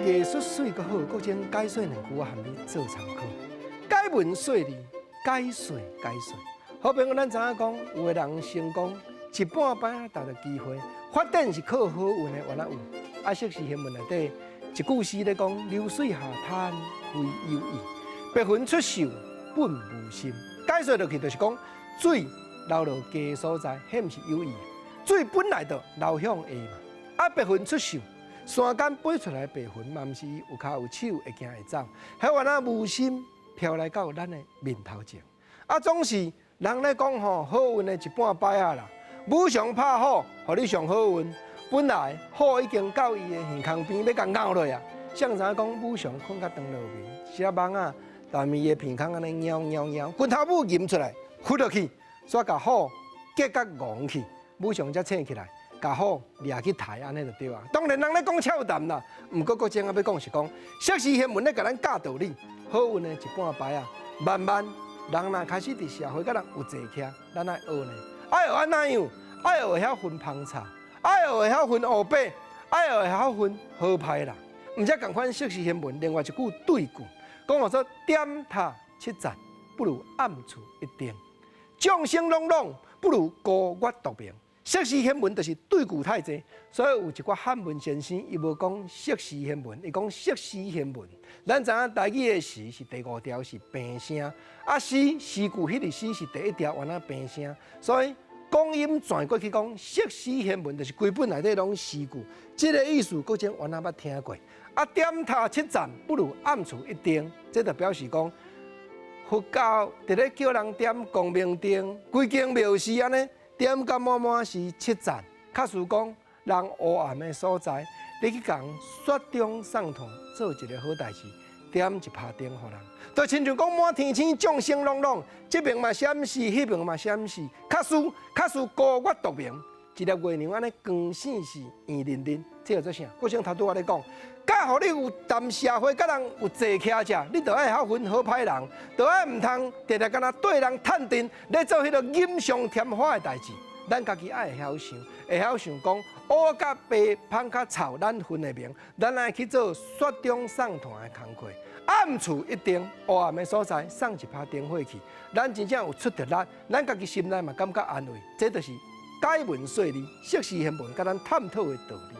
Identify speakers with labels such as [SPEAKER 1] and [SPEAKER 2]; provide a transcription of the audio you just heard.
[SPEAKER 1] 藝術媠閣好，閣將解說兩句，我含你做參考。解文說理，解說解說。好朋友，咱知影講，有的人成功一半擺達著機會，發展是靠好運的，原來有。啊，釋氏賢文內底一句詩咧講：流水下灘非有意，白雲出岫本無心。解說落去就是講，水流落低所在，彼毋是有意。水本來就流向下嘛。啊，白雲出岫，山間飛出來白雲嘛，毋是有跤有手會行會走，彼原來無心飄來到咱的面頭前。啊，總是人咧講吼，好運的一半擺仔啦，武松拍虎，予你上好運。本來虎已經到伊的耳孔邊，欲共咬落啊！誰知影講武松睏較長落眠，一隻蠓仔踮伊的鼻孔按呢咬咬咬，拳頭母吟出來，拂落去，煞共虎夾甲戇去，武松才醒起來，共虎掠去刣，按呢就對啊。當然人咧講俏談啦，毋過閣前仔欲講是講，釋氏賢文咧共咱教道理，好運的一半擺仔，慢慢人若開始佇社會佮人有坐徛，咱愛學呢，愛學按怎樣？愛學會曉分芳臭，愛學會曉分烏白，愛學會曉分好歹啦。毋才仝款釋氏賢文另外一句對句，講號做點塔七層，不如暗處一燈；眾星朗朗，不如孤月獨明。釋氏賢文就是對句太濟，所以有一寡漢文先生伊無講釋氏賢文，伊講釋詩賢文。咱知影台語的詩是第五調是平聲，啊詩詩句彼個詩是第一調原來平聲，所以講音轉過去講釋詩賢文，就是規本內底攏詩句，這個意思閣前原來捌聽過。啊，點塔七層不如暗處一燈，這就表示講佛教佇咧叫人點光明燈，規間廟是按呢點甲滿滿是七層。假使講人黑暗的所在，你去共雪中送炭，做一个好代誌，點一拍燈予人，就親像講滿天星眾星朗朗，這邊嘛閃爍，彼邊嘛閃爍，較輸較輸孤月獨明，一粒月亮按呢光閃爍圓淋淋，這叫做啥？閣像頭拄仔咧講，佮予你有踮社會佮人有坐徛者，你著愛會曉分好歹人，著愛毋通定定敢若對人趁陣，咧做彼个錦上添花的代誌。咱家己愛會曉想，會曉想講烏佮白，芳佮臭，咱分會明。咱愛去做雪中送炭的工課，暗處一燈，黑暗的所在送一拍燈火去。咱真正有出著力，咱家己心內嘛感覺安慰。這就是解文說理、釋氏賢文共咱探討的道理。